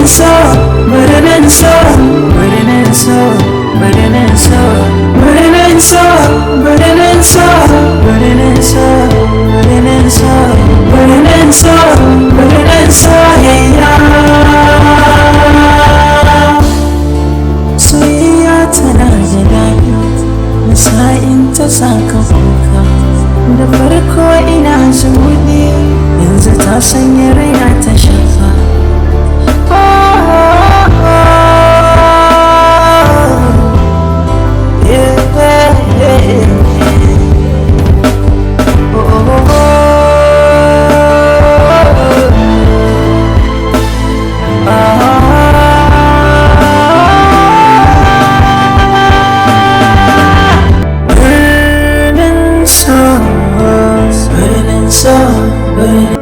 So, birnin so, birnin so, birnin so, birnin so, birnin so, birnin so, birnin so, birnin so, birnin soyayya. Soyayya tana da daɗi, sa'in ta saka kuka. Da farko ina zumuɗi, yanzu ta sanya raina ta shafa. Oh, oh, yeah, yeah. Oh, oh, oh. Birnin so, birnin so, birnin.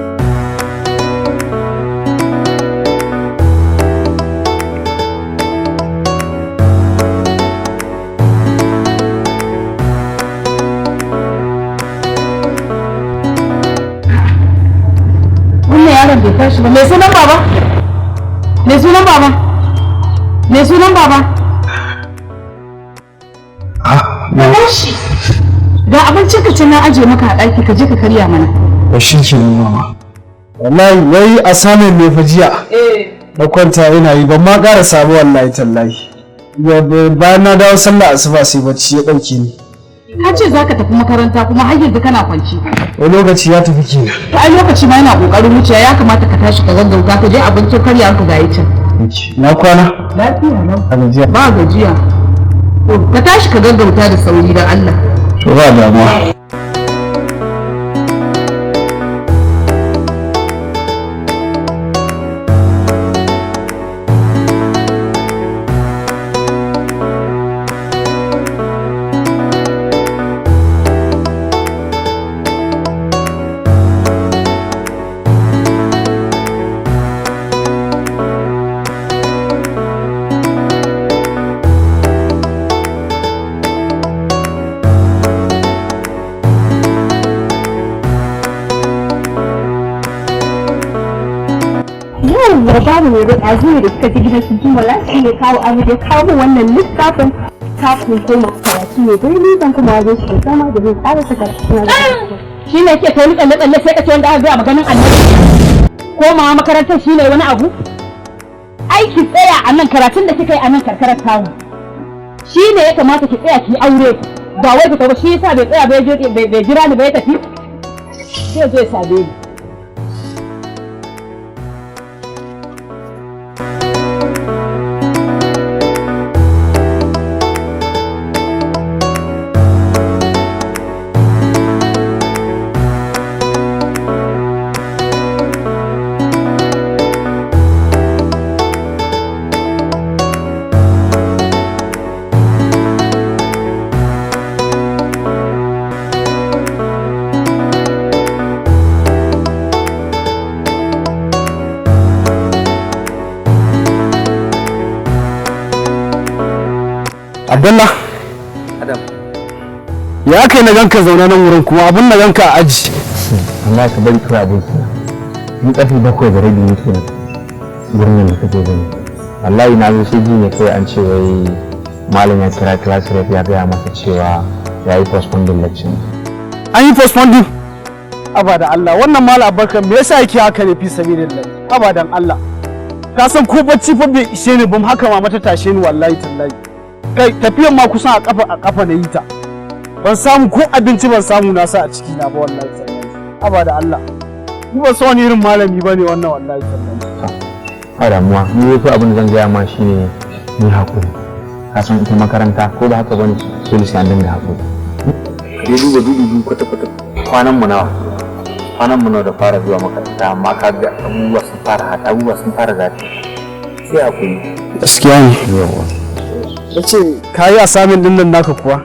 Wannan yaron bai tashi ba. Mai sunan baba? Mai sunan baba? Mai sunan baba? Tashi. Ga abincin ka can na aje maka a ɗaki, ka je ka karya mana. Ba shi ke mama. Wallahi wai a samun mai fajiya. Na kwanta ina yi, ban ma ƙara samu wallahi tallahi. Bayan na dawo sallah asuba sai bacci ya ɗauke ni. Ka ce za ka tafi makaranta, kuma har yanzu kana kwanci. Wani lokaci ya tafi kenan. To ai lokaci ma yana kokarin wucewa, ya kamata ka tashi ka gaggauta ka je, abincin karya ka gayi can. Na kwana. Lafiya lau. A gajiya. Ba gajiya. To ka tashi ka gaggauta da sauri dan Allah. To ba damuwa. Yawwa, babu mai roƙa zuwa da suka ji gidan su Jumala, shi ne kawo abu da kawo min wannan littafin kafin koma karatu ne dai ni zan kuma wajen shi da zama domin ƙarasa karatu na. Shi ne ke kai tsalle tsalle sai ka ce wanda aka gaya maganin annabi. Komawa makarantar shi ne wani abu? Ai ki tsaya a nan, karatun da kika yi a nan karkarar tamu. Shi ne ya kamata ki tsaya ki aure. Ba wai ki ba, shi yasa bai tsaya bai je, bai jira ni ba ya tafi. Sai zo ya same ni. Abdullah. Adam. Ya kai na ganka zaune nan wurin, kuma abin na ganka a aji. Allah ka bari kawai abokina. Ni 7:30 nake nan gurin nan da kake gani. Wallahi na zo sai ji ne kawai an ce wai malam ya kira class rep ya gaya masa cewa ya yi postpone lecture. An yi postponing. Abadan Allah, wannan malam Abubakar me yasa yake haka ne fi sabilillah? Abadan Allah. Ka san ko bacci fa bai ishe ni ba, haka mama ta tashe ni wallahi tallahi. Kai, tafiyan ma kusan a kafa na yi ta. Ban samu ko abinci, ban samu na sa a ciki na ba wallahi tallahi. Abadan Allah. Ni ban san wani irin malami bane wannan wallahi tallahi. Ba damuwa, ni dai ko abin da zan gaya ma shine ni hakuri. Ka san ita makaranta, ko ba haka bane, dole sai an dinga hakuri. Dai duba dudu kwata kwata kwanan mu nawa da fara zuwa makaranta, amma ka ga abubuwa sun fara haka, abubuwa sun fara zafi, sai hakuri. Gaskiya ne. Yawa. Nace ka yi assignment din nan naka kuwa?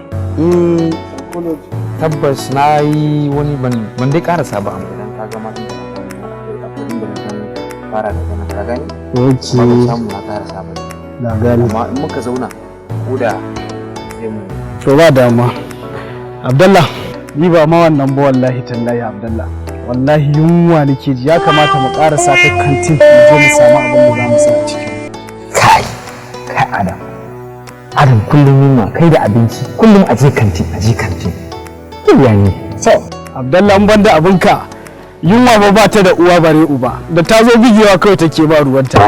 Tabbas na yi wani, ban dai karasa ba, amma idan ka gama inda akwai inda na dan fara daga nan, ka gani, amma ban samu na karasa ba. Na gani. Amma in muka zauna ko da sai mu To ba damuwa. Abdallah, ni ba ma wannan ba wallahi tallahi Abdallah. Wallahi yunwa nake ji, ya kamata mu karasa ta kantin mu je mu samu abin da za mu sa a ciki. Adam, kullum yunwa kai da abinci, kullum a je kanti, a je kanti. Ya ne? So Abdallah, an banda abinka, yunwa ba ba ta da uwa bare uba, da ta zo bigewa kawai take, ba ruwanta.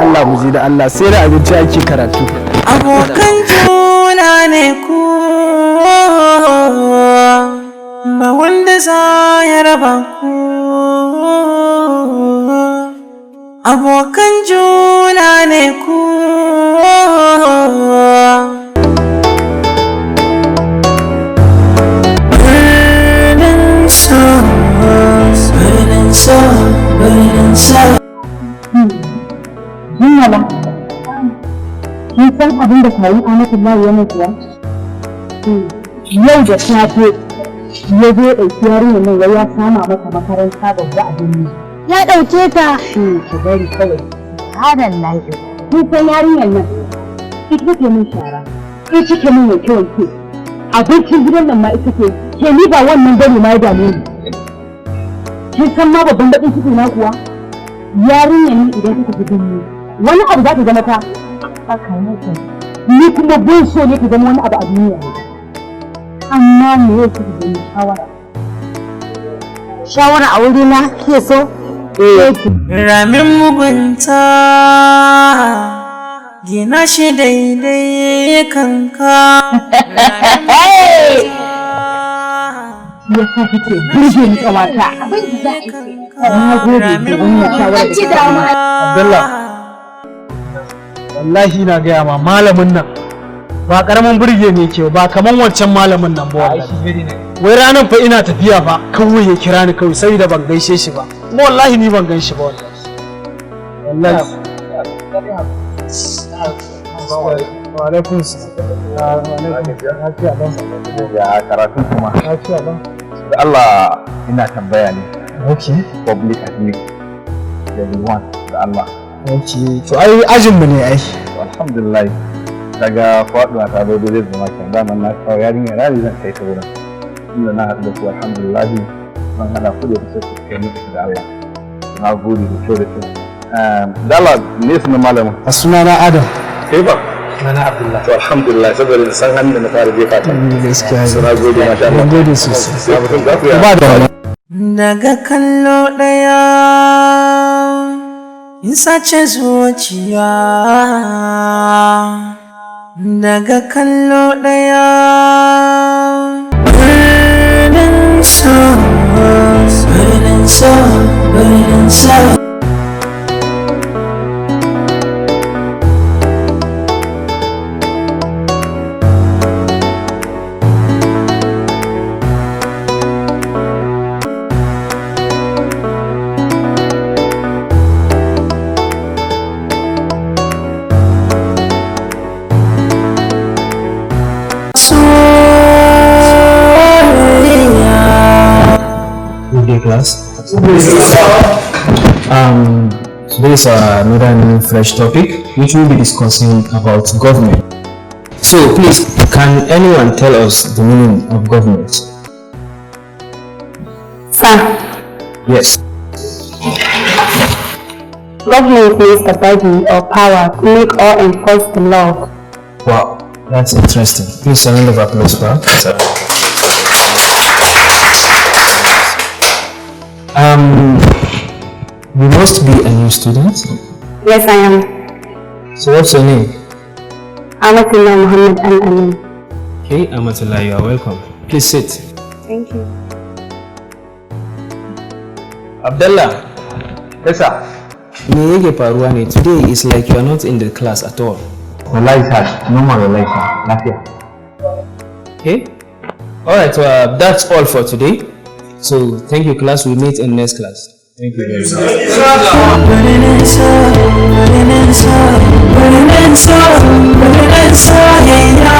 Allah mu ji da Allah, sai da abinci ake karatu. Abokan juna ne ku, ba wanda za ya raba ku. Abokan juna ne ku. Birnin so, birnin so, birnin so. Jinyala, kin san abin da kawun Amatullahi ya mai kuwa? Yau da safe ya zo ya ɗauki yarinyar nan, wai ya sama mata makaranta babba a birni. Ya ɗauke ta. Ki bari kawai. Subhanallahi. Kin san yarinyar nan, ita take min shara, ita take min wanke wanke. Abincin gidan nan ma ita ke, ke ni ba wannan bane ma ya dame ni. Kin san ma babban baƙin ciki na kuwa? Yarinyar nan idan ta tafi birni, wani abu za ta zama ta. Haka yake. Ni kuma bin so ne ta zama wani abu a duniya. Amma me ya kika gani shawara? Shawara a wurina ke so? Ramin mugunta, gina shi daidai kanka. Shi ya sa kike burge ni, ƙawata. Na gode da wannan shawara da kika bani. Abdallah, wallahi na gaya ma, malamin nan ba karamin burge ne ke ba kaman wancan malamin nan ba wallahi. Wai ranar fa ina tafiya fa kawai ya kira ni kawai saboda ban gaishe shi ba, kuma wallahi ni ban gaishe ba wallahi wallahi. Wa alaikum salam. Lafiya lau. Ya karatu kuma? Lafiya lau. Da Allah ina tambaya ne. Okay. Public admin level 1, da Allah. Okay, to ai ajin mu ne ai. Alhamdulillah, daga faduwa ta zo zai zama kan daman na kawo yarinya na zan kai ta wurin inda na haɗu da ku. Alhamdulillah, zan hada ku da sai ku kai musu, da Allah. Na gode da kyau da kyau. Da Allah, ne sunan malamin? A sunana Adam. Kai ba? Sunana Abdullahi. To alhamdulillah, saboda na san hannun da na fara jefa ta. Gaskiya. So na gode, masha Allah. Mun gode sosai. Sai mutum za ku yi. Ba da wani. Daga kallo ɗaya in sace zuciya, daga kallo ɗaya. Birnin so, birnin so, birnin so. Soyayya. Good day, class. Today is another new fresh topic, which we'll be discussing about government. So, please, can anyone tell us the meaning of government? Sir, Yes. government means the body or power to make or enforce the law. Wow, that's interesting. Please, a round of applause for her. Sir. You must be a new student. Yes, I am. So, what's your name? Amatullah Muhammad Al Amin. Okay, Amatullah, you are welcome. Please sit. Thank you. Abdullah. Yes, sir. Me yake faruwa ne? Today is like you are not in the class at all. Wallahi sir, normal, wallahi sir, lafiya. Okay? Alright, that's all for today. So thank you, class. We meet in next class. Thank you very much. Birnin so, birnin so, birnin so, birnin soyayya.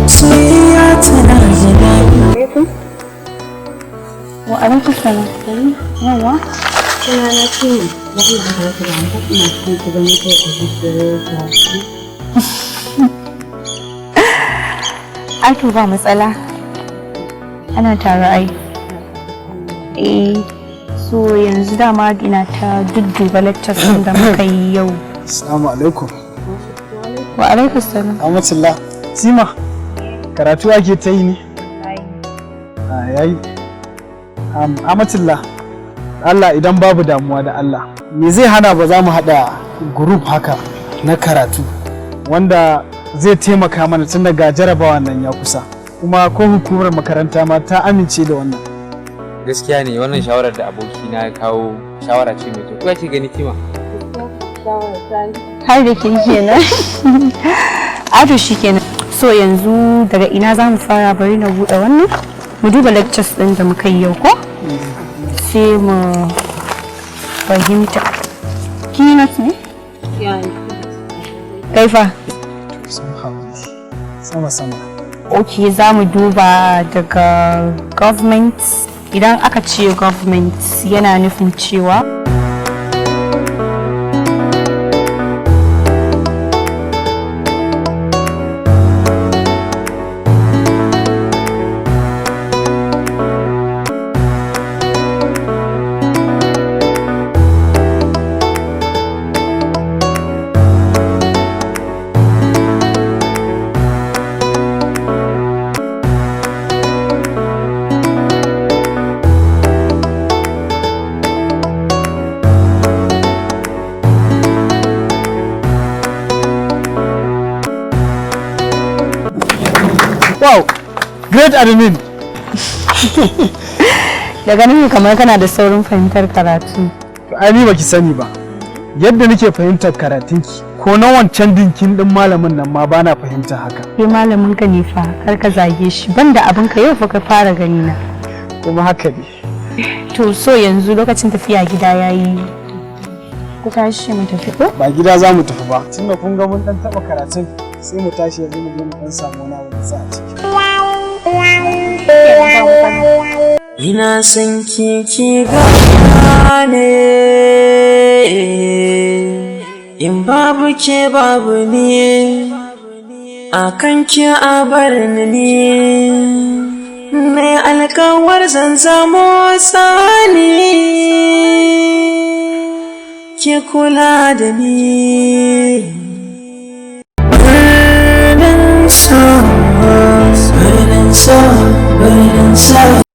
Soyayya tana da daɗi. Wa alaikum salam. Yawa. Suna na ce na ina da wata da ina son ki zama kai a zuciyar. Ai to ba matsala. Ana tare ai. Eh. So yanzu dama ina ta dudduba lectures ɗin da muka yi yau. Assalamu alaikum. Wa alaikum salam. Amatullah. Sima, karatu ake ta yi ne? A yayi. Amatullah, Allah idan babu damuwa da Allah, me zai hana ba za mu haɗa group haka na karatu wanda zai taimaka mana, tun daga jarabawa nan ya kusa? Kuma ko hukumar makaranta ma ta amince da wannan. Gaskiya ne, wannan shawarar da abokina ya kawo shawara ce mai kyau. Ko ce gani kima? Har da ke kenan. Ado shi kenan. So yanzu daga ina za mu fara? Bari na buɗe wannan. Mu duba lectures ɗin da muka yi yau ko? Sai mu fahimta. Kin yi notes ne? Kaifa? Somehow, sama sama. Ok, za mu duba daga government. Idan aka ce government, yana nufin cewa Wow, great admin. Daga nan kamar kana da saurin fahimtar karatu. To ai ni baki sani ba. Yadda nake fahimtar karatunki, ko na wancan dinkin din malamin nan ma bana fahimta haka. Kai malamin ka ne fa, kar ka zage shi. Banda abin ka, yau fa ka fara gani na. Kuma haka ne. To, so yanzu lokacin tafiya gida yayi. Ku tashi mu tafi ko? Ba gida za mu tafi ba. Tunda kun ga mun dan taba karatun, sai mu tashi yanzu mu je mu dan samu wani abu da za a ciki. Ina son ki ki gane, in babu ke babu ni, a kan ki a bar ni ne alkawar zan zamo tsani, ki kula da ni. Birnin so, birnin so, birnin so.